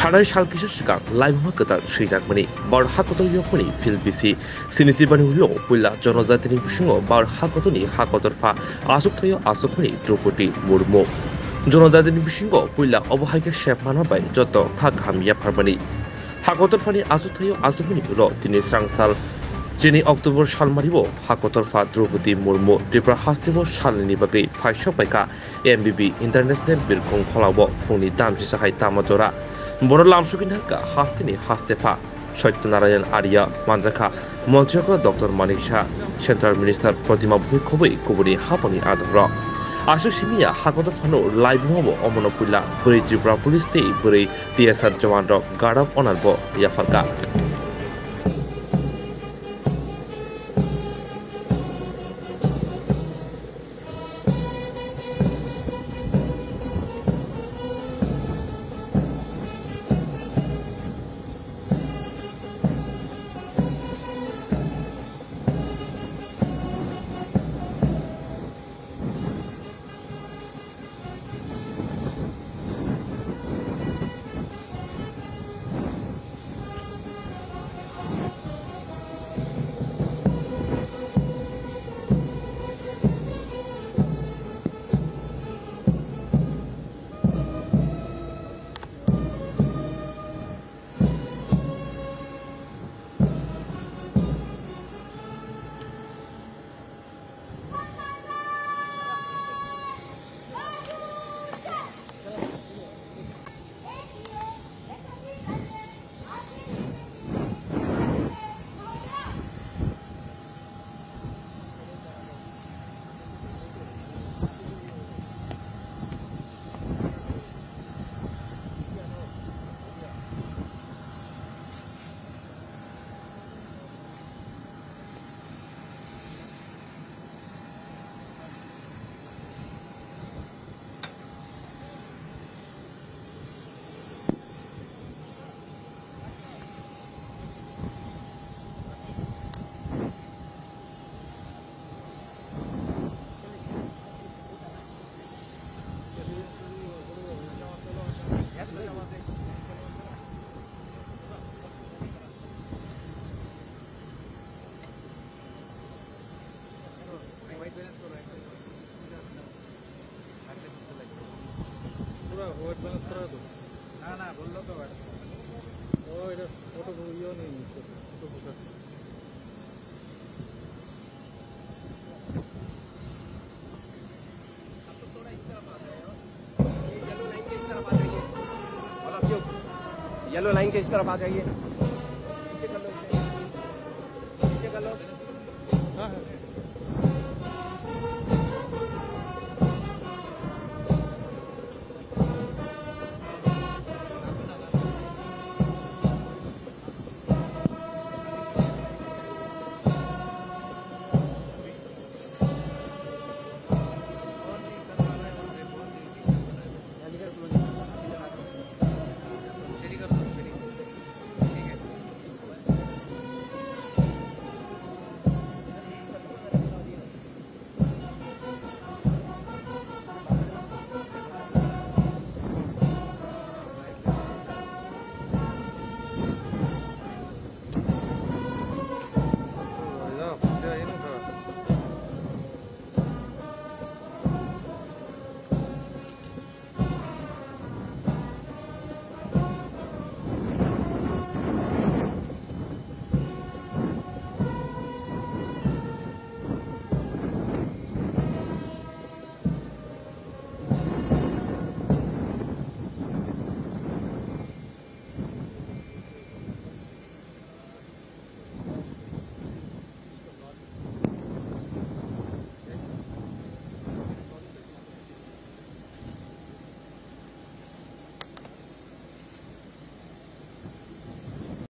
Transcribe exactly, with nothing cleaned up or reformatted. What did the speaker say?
Thanai sal kisa swkang laibuma kwtal swijakmani Bharat hakotor yokmani phil bisi sini jibani ulo puila jonojatini bisingo Bharat hakotorni hakotor pha achukthaio achukmani Draupadi Murmu. Jonojatini bisingo puila obo hai khe sep mana bai joto kha kaham yapharmani. Hakotor phani achukthaio achukmani ulo tini srangsal chini October salmario hakotor pha Draupadi Murmu Tripura hasteo salnini bagwi phaisok paikha M B B International Birkhong Pholao phungni damchisa hai tama jora. Bono lamsugwi nangkha hasteni hastepha Satya Narayan Arya, manjakha Montriyakra Doctor Manik Saha, Central Minister Pratima Bhumi khobwi kubuni haponi adongrok. Aswk simiya hakotor phano laibumabo omono puila bwrwi Tripura Police tei bwrwi T S R jawanrok Guard of Honour bo yapharkha. पूरा white balance करा दो। ना, ना, बोल लो तो व्हाइट। ओ, इधर फोटो को यो नहीं, फोटो को कर। आप तो थोड़ा इस तरफ आ जाए हो। ये येलो लाइन के इस तरफ आ जाइए। बोलो क्यों? येलो लाइन के इस तरफ आ जाइए।